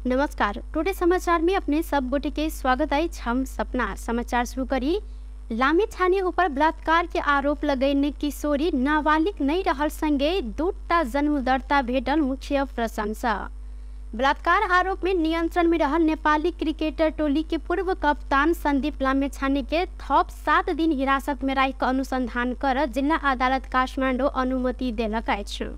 नमस्कार, टुडे समाचार में अपने सब गोटे के स्वागत अछि। हम सपना समाचार शुरू करी। लामिछाने ऊपर बलात्कार के आरोप लगैने किशोरी नाबालिग नहीं रहल संगे दूटा जन्मदर्ता भेटल मुख्य प्रशंसा। बलात्कार आरोप में नियंत्रण में रहल नेपाली क्रिकेटर टोली के पूर्व कप्तान संदीप लामिछाने के थप 7 दिन हिरासत में राखि अनुसंधान कर जिल्ला अदालत काठमाडौँ अनुमति देलक अछि।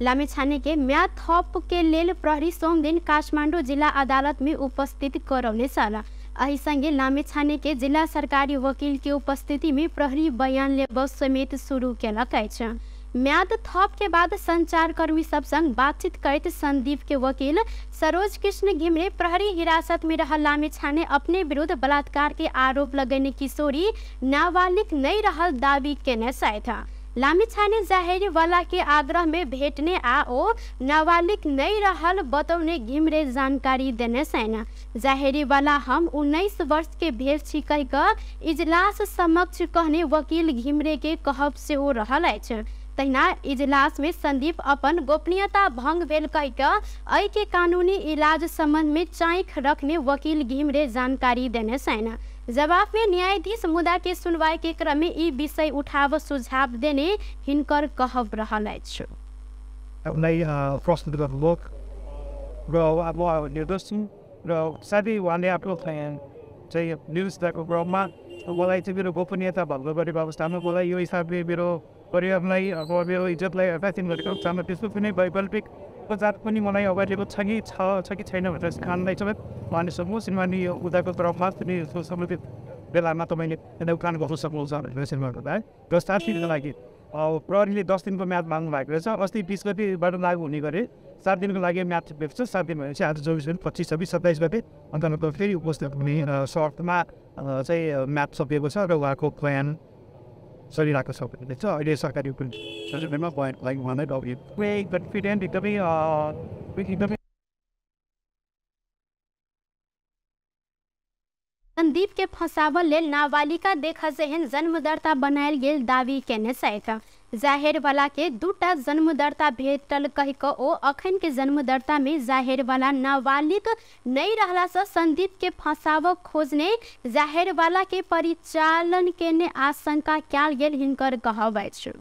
लामिछाने के म्याद थप के लेल प्रहरी सोमदिन काठमाडौँ जिल्ला अदालत में उपस्थित करौने छल। एहि संगे लामिछाने के जिल्ला सरकारी वकील के उपस्थिति में प्रहरी बयान लेब समेत शुरू केलक अछि। म्याद थप के बाद संचारकर्मी सब संग बातचीत करैत संदीप के वकील सरोज कृष्ण घिमिरे प्रहरी हिरासत में रहल लामिछाने अपने विरुद्ध बलात्कार के आरोप लगैने किशोरी नाबालिग नहीं रहल दावी केने छथि। लामिछाने जाहेरीवाला के आग्रह में भेटने आ ओ नाबालिग नहीं रहल बतौने घिमिरे जानकारी देने छैन। जाहेरीवाला हम 19 वर्ष के भेल छी कहि कऽ इजलास समक्ष कहने वकील घिमिरे के कहब सेहो रहल अछि। तहिना इजलास में संदीप अपन गोपनीयता भंग भेल कहि कऽ एहि के कानूनी इलाज संबंध में चाँख रखने वकील घिमिरे जानकारी देने छैन। जवाब में न्यायाधीश मुद्दा के सुनवाई के क्रम में ई विषय उठाव सुझाव देने हिनकर कहब रहल अछि। प्रश्न र अब म निर्दोष छु र साथै उहाँले आफ्नो चाहिँ न्युजको क्रममा मलाई चाहिँ मेरो गोपनीयता भङ्ग गरेको अवस्थामा मलाई यो हिसाबले मेरो परिवारलाई अथवा मेरो इज्जतलाई अट्याचिङ गरेको अवस्थामा त्यस्तो कुनै वैकल्पिक उपचार पनि मलाई अभाइलेबल छ कि छ कि छैन भनेर कानलाई समेत उहाँले सक्नुहोस्। किनभने यो उदाको क्रममा कुनै सम्बन्धित बेलामा तपाईँले उठान गर्नु सक्नुहुन्छ भनेर श्रीमान र 7 दिनको लागि प्रहरीले 10 दिनको म्याद माग्नु भएको रहेछ। अस्ति 20 गतिबाट लागु हुने गरे 7 दिनको लागि म्याद थपिएको छ। 7 दिन भनेपछि आज 24 गते, 25, 26, 27 गते अन्तर्गत फेरि उपस्थित हुने शर्तमा चाहिँ म्याद सकिएको छ र उहाँको बयान चलिरहेको छ भन्ने छ। अहिले सरकारी बयानको लागि उहाँलाई कन्फिडेन्ट एकदमै एकदमै संदीप के फंसावल लेल नाबालिका देख जेहन जन्मदर्ता बनायल गेल दावी केने छथि। जाहेरवाला के दूटा जन्मदर्ता भेटल कहि कऽ ओ अखन के जन्मदर्ता में जाहेरवाला नाबालिग नहीं रहला से संदीप के फंसाव खोजने जाहेरवाला के परिचालन केने आशंका कयल गेल हिनकर कहब अछि।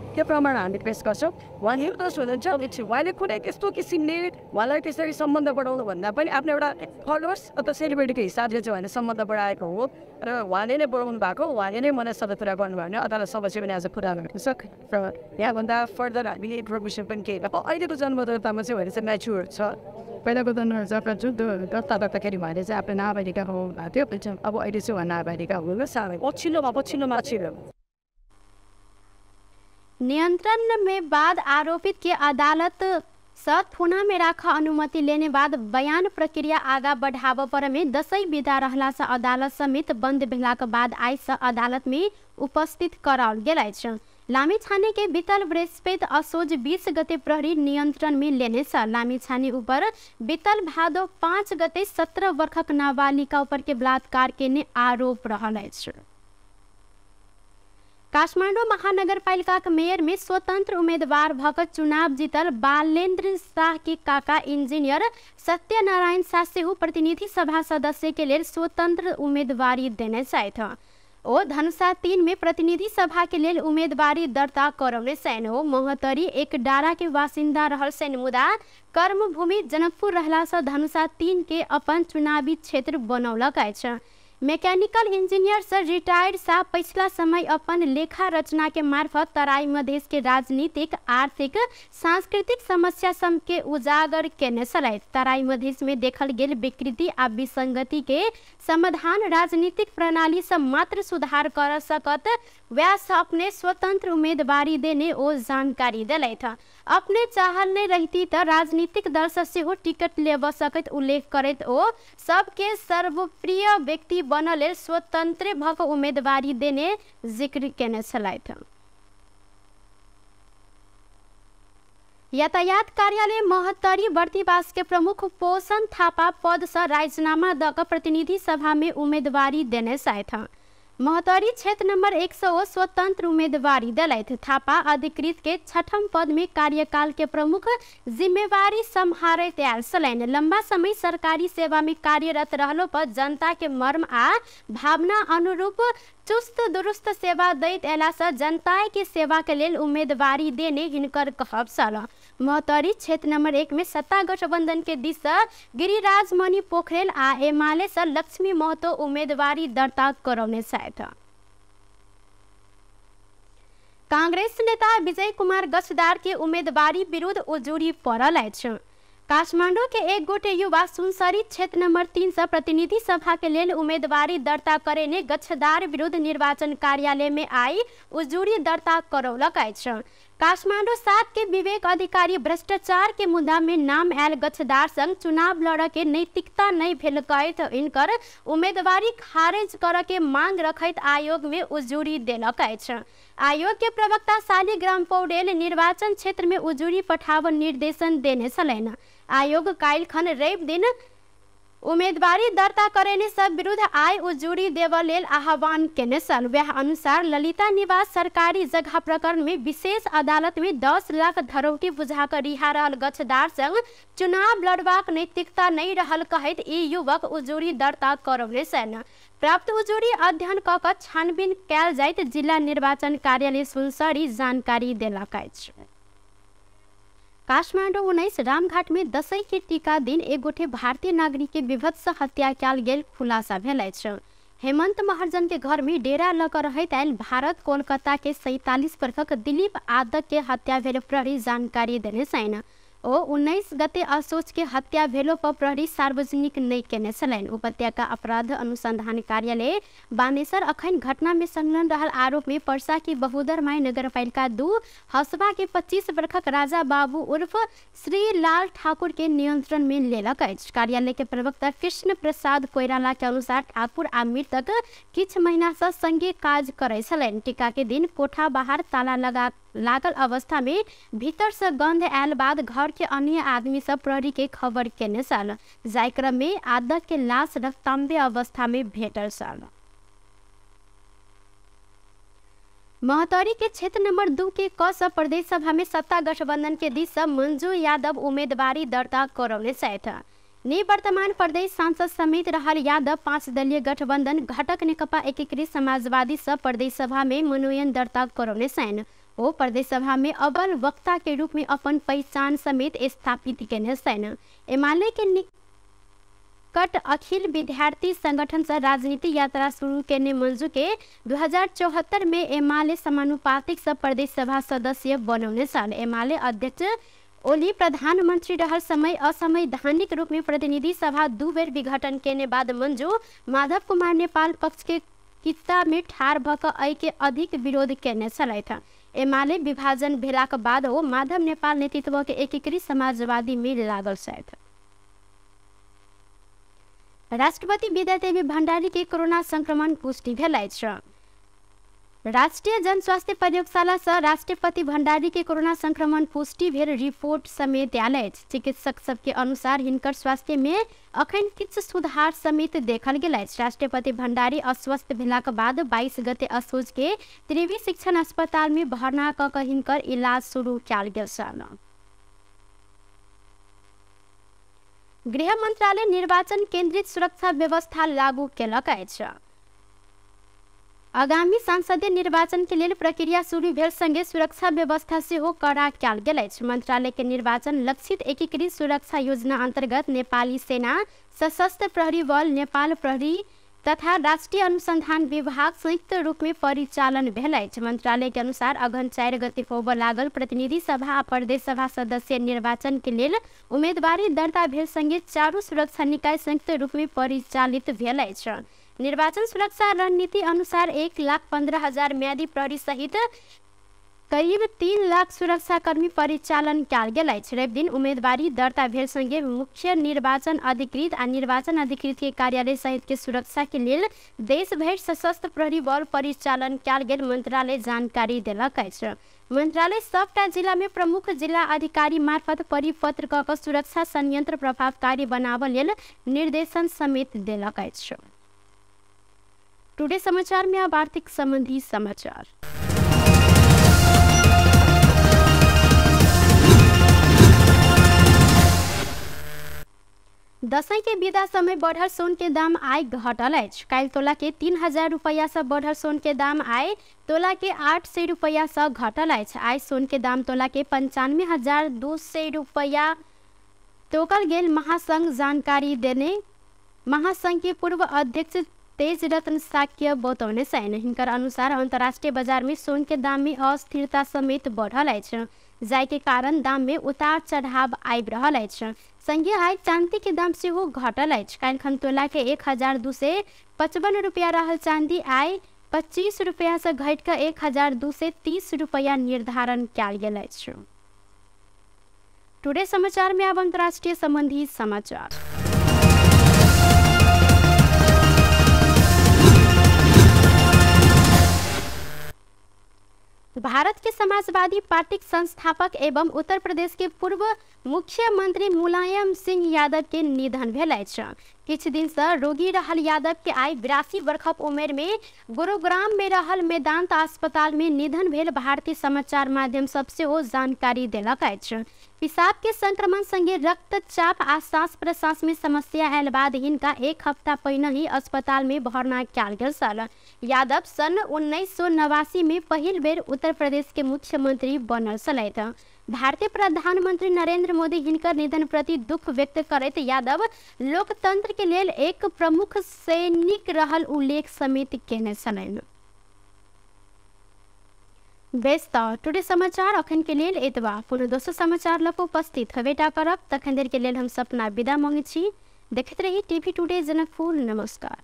त्यो प्रमाण हामी पेस गर्छौँ। उहाँ निर्दोष हुनुहुन्छ। उहाँले कुनै त्यस्तो किसिमले उहाँलाई त्यसरी सम्बन्ध बढाउनु भन्दा पनि आफ्नो एउटा फलोवर्स अथवा सेलिब्रेटीको हिसाबले चाहिँ उहाँले सम्बन्ध बढाएको हो र उहाँले नै बढाउनु भएको, उहाँले नै मलाई सबै कुरा गर्नुभयो भने अदालत समक्ष पनि आज पुरा भएको छ र यहाँभन्दा फर्दर हामीले इन्फर्मेसन पनि केही अब अहिलेको जन्मदर्तामा चाहिँ उहाँले चाहिँ म्याच्योर छ। पहिलाको जन्मदर्ता जुन दर्ता गर्दाखेरि उहाँले चाहिँ आफ्नो नाबालिका हुनुभएको थियो, अब अहिले चाहिँ उहाँ नाबालिका हुनु साह्रै पछिल्लोमा पछिल्लोमा पछिल्लो। नियंत्रण में बाद आरोपित के अदालत से थोना में राख अनुमति लेने बाद बयान प्रक्रिया आगा बढ़ाव पर में दसैँ विदा रहला से अदालत समेत बंद भेला के बाद आइ से अदालत में उपस्थित कराओल गेल अछि। लामिछाने के बीतल बृहस्पति असोज 20 गते प्रहरी नियंत्रण में लेने छ। लामिछाने ऊपर बीतल भादो 5 गते 17 वर्षक नाबालिका ऊपर के बलात्कार के आरोप रहल अछि। काठमाडौँ महानगरपालिका के मेयर में स्वतंत्र उम्मीदवार भऽ चुनाव जीतल बालेन्द्र शाह के काका इंजीनियर सत्यनारायण शाह सेहो प्रतिनिधि सभा सदस्य के लेल स्वतंत्र उम्मीदवारी देने छथि। ओ धनुषा 3 में प्रतिनिधि सभा के लेल उम्मीदवारी दर्ता करौने छनि। ओ महोत्तरी एक डारा के बासिन्दा रहल छनि, मुदा कर्मभूमि जनकपुर रहला से धनुषा 3 के अपन चुनावी क्षेत्र बनौलक अछि। मैकेनिकल इंजीनियर से रिटायर्ड शाह पिछला समय अपन लेखा रचना के मार्फत तराई मधेश के राजनीतिक, आर्थिक, सांस्कृतिक समस्या सब के उजागर केने छलथि। तराई मधेश में देखल गेल विकृति आ विसंगति के समाधान राजनीतिक प्रणाली से मात्र सुधार कर सकत वैह अपने स्वतंत्र उम्मीदवारी देने ओ जानकारी देलथि। अपने चाहल नहीं रहती त राजनीतिक दल से सेहो टिकट लेब सकैत उल्लेख करैत ओ सबके सर्वप्रिय व्यक्ति बनल लेल स्वतंत्र भऽ उम्मीदवारी देने जिक्र केने छलथि। यातायात कार्यालय महोत्तरी बर्दिवास के प्रमुख पोषण थापा पद से राजीनामा दऽ कऽ प्रतिनिधि सभा में उम्मीदवारी देने छथि। महोत्तरी क्षेत्र नंबर 100 स्वतंत्र उम्मीदवारी दिलथि। थापा अधिकृत के छठम पद में कार्यकाल के प्रमुख जिम्मेवारी सम्हारैत आयल छलनि। लंबा समय सरकारी सेवा में कार्यरत रहलो पर जनता के मर्म आ भावना अनुरूप चुस्त दुरुस्त सेवा दैत अयला से जनता के सेवा के लेल उम्मीदवारी देने हिनकर कहब छल। महोत्तरी क्षेत्र नंबर 1 में सत्ता गठबंधन के दिस से गिरिराज मणि पोखरेल आ एमाले से लक्ष्मी महतो उम्मीदवारी दर्ता करौने छथि। कांग्रेस नेता विजय कुमार गच्छदार के उम्मीदवारी विरुद्ध उजुरी पड़ल अछि। काठमांडू के एक गोटे युवा सुनसरी क्षेत्र नंबर 3 से प्रतिनिधि सभा के लेल उम्मीदवारी दर्ता करेने गच्छदार विरुद्ध निर्वाचन कार्यालय में आई उजुरी दर्ता करौलक अछि। काठमांडू 7 के विवेक अधिकारी भ्रष्टाचार के मुद्दा में नाम आयल गच्छदार संग चुनाव लड़ के नैतिकता नहीं भेल कहैत इनकर उम्मीदवारी खारिज कर के मांग रखैत आयोग में उजुरी देलक अछि। आयोग के प्रवक्ता शालिग्राम पौडेल निर्वाचन क्षेत्र में उजुरी पठाव निर्देशन देने छलनि। आयोग काल्हि खन रवि दिन उम्मीदवारी दर्ता करेने सब विरुद्ध आय उजुरी देव लेल आह्वान केने छल। वह अनुसार ललिता निवास सरकारी जगह प्रकरण में विशेष अदालत में 10 लाख धरौटी बुझाकर रिहा रहल गच्छदार संग चुनाव लड़बाक नैतिकता नहीं रहल कहैत ई युवक उजुरी दर्ता करौने छल। प्राप्त उजुरी अध्ययन क क छानबीन कयल जाइत जिला निर्वाचन कार्यालय सुनसरी जानकारी देलक अछि। काठमांडू 19 रामघाट में दसैँ के टीका दिन एक गोटे भारतीय नागरिक के विभत्स हत्या कयल गेल खुलासा भेल अछि। हेमंत महर्जन के घर में डेरा लऽ कऽ रहैत आयल भारत कोलकाता के 47 वर्षक दिलीप आदक के हत्या भेल प्रहरी जानकारी देने छनि। ओ 19 गते असोच के हत्या भेलो पर प्रहरी सार्वजनिक नहीं केने छलनि। उपत्यका अपराध अनुसंधान कार्यालय बानेश्वर अखन घटना में संलग्न रहल आरोप में परसा के बहुदर माई नगरपालिका 2 हसबा के 25 वर्षक राजा बाबू उर्फ श्री लाल ठाकुर के नियंत्रण में लेलक अछि। कार्यालय के प्रवक्ता कृष्ण प्रसाद कोइराला के अनुसार ठाकुर आ मृतक किछु महीना से संगे काज करै छलनि। टीका के दिन कोठा बाहर ताला लगा लागल अवस्था में भीतर से गंध आयल बाद घर के अन्य आदमी सब प्रहरी के खबर केने छल। जाहि क्रम में आदक के लाश रक्ताम्बे अवस्था में भेटल छल। महोत्तरी के क्षेत्र नंबर 2 के क से प्रदेश सभा में सत्ता गठबंधन के दिस से मंजू यादव उम्मीदवारी दर्ता करौने छथि। निवर्तमान प्रदेश सांसद समेत रहल यादव 5 दलीय गठबंधन घटक नेकपा एकीकृत समाजवादी से प्रदेश सभा में मनोनयन दर्ता करौने छनि। ओ प्रदेश सभा में अव्वल वक्ता के रूप में अपन पहचान समेत स्थापित केने छनि। एमाले के निकट अखिल विद्यार्थी संगठन से राजनीतिक यात्रा शुरू केने मंजू के 2074 में एमाले समानुपातिक से प्रदेश सभा सदस्य बनौने छल। एमाले अध्यक्ष ओली प्रधानमंत्री रहल समय असंवैधानिक रूप में प्रतिनिधि सभा 2 बेर विघटन केने बाद मंजू माधव कुमार नेपाल पक्ष के किस्ता में ठार भ क एहि के अधिक विरोध केने छलथि। एमाले विभाजन भेलाक बाद ओ माधव नेपाल नेतृत्व के एकीकृत समाजवादी में लागल छथि। राष्ट्रपति विद्यादेवी भण्डारी के कोरोना संक्रमण पुष्टि भेल अछि। राष्ट्रीय जनस्वास्थ्य प्रयोगशाला से राष्ट्रपति भण्डारी के कोरोना संक्रमण पुष्टि भेल रिपोर्ट समेत आयल अछि। चिकित्सक सबके अनुसार हिनकर स्वास्थ्य में अखन किछु सुधार समेत देखल गेल अछि। राष्ट्रपति भण्डारी अस्वस्थ भेलाक बाद 22 गते असोज के त्रिवी शिक्षण अस्पताल में भर्ना क क हिनकर इलाज शुरू कयल गेल छल। गृह मंत्रालय निर्वाचन केंद्रित सुरक्षा व्यवस्था लागू केलक अछि। आगामी संसदीय निर्वाचन के लेल प्रक्रिया शुरू भेल संगे सुरक्षा व्यवस्था सेहो कड़ा कयल गेल अछि। मंत्रालय के निर्वाचन लक्षित एकीकृत सुरक्षा योजना अंतर्गत नेपाली सेना, सशस्त्र प्रहरी बल, नेपाल प्रहरी तथा राष्ट्रीय अनुसंधान विभाग संयुक्त रूप में परिचालन भेल अछि। मंत्रालय के अनुसार अगहन 4 गते होबय लागल प्रतिनिधि सभा आ प्रदेश सभा सदस्य निर्वाचन के लेल उम्मीदवारी दर्ता भेल संगे चारू सुरक्षा निकाय संयुक्त रूप में परिचालित भेल अछि। निर्वाचन सुरक्षा रणनीति अनुसार 1,15,000 म्यादी प्रहरी सहित करीब 3 लाख सुरक्षाकर्मी परिचालन कयल गेल अछि। रवि दिन उम्मीदवारी दर्ता भेल संगे मुख्य निर्वाचन अधिकृत आ निर्वाचन अधिकृत के कार्यालय सहित के सुरक्षा के लेल देशभरि सशस्त्र प्रहरी बल परिचालन कयल गेल मंत्रालय जानकारी देलक अछि। मंत्रालय सबटा जिला में प्रमुख जिला अधिकारी मार्फत परिपत्र क क सुरक्षा संयंत्र प्रभावकारी बनाबऽ लेल निर्देशन समेत देलक अछि। टुडे समाचार में अब आर्थिक संबंधी समाचार। दसैँ के विदा समय बढ़ल सोन के दाम आइ घटल अछि। काल्हि तोला के 3000 रुपैया से बढ़ल सोन के दाम आइ तोला के 800 रुपैया से घटल अछि। आइ सोन के दाम तोला के 95,200 रुपैया तोकल गेल महासंघ जानकारी देने महासंघ के पूर्व अध्यक्ष तेज रत्न साक्य बतौने छनि। हिनकर अनुसार अंतर्राष्ट्रीय बाजार में सोन के दाम में अस्थिरता समेत बढ़ल अछि, जाहि के कारण दाम में उतार चढ़ाव आबि रहल अछि। संगे आइ चांदी के दाम सेहो घटल अछि। काल्हिखन तोला के 1255 रुपया रहल चांदी आइ 25 रुपया से घटि कऽ 1230 रुपया निर्धारण कयल गेल अछि। टुडे समाचार में अब अंतर्राष्ट्रीय संबंधी समाचार। भारत के समाजवादी पार्टी के संस्थापक एवं उत्तर प्रदेश के पूर्व मुख्यमंत्री मुलायम सिंह यादव के निधन भेल अछि। किछु दिन से रोगी रहल यादव के आइ 82 वर्षक उमेर में गुरुग्राम में रहल मेदांत अस्पताल में निधन भेल भारतीय समाचार माध्यम सब सेहो जानकारी देलक अछि। पेशाब के संक्रमण संगे रक्तचाप आ श्वास प्रश्वास में समस्या आयल बाद हिनका एक हफ्ता पहिने ही अस्पताल में भर्ना कयल गेल छल। यादव सन 1989 में पहिल बेर उत्तर प्रदेश के मुख्यमंत्री बनल छलथि। भारतीय प्रधानमंत्री नरेंद्र मोदी हिनकर निधन प्रति दुख व्यक्त करैत यादव लोकतंत्र के लेल एक प्रमुख सैनिक रहल उल्लेख समेत केने छलनि। बेस त टुडे समाचार अखन के लेल एतबा। पुनः दोसर समाचार लऽ उपस्थित हेबेटा करब। तखन देर के लेल हम सपना विदा मांगै छी। देखैत रही टीवी टुडे जनकपुर। नमस्कार।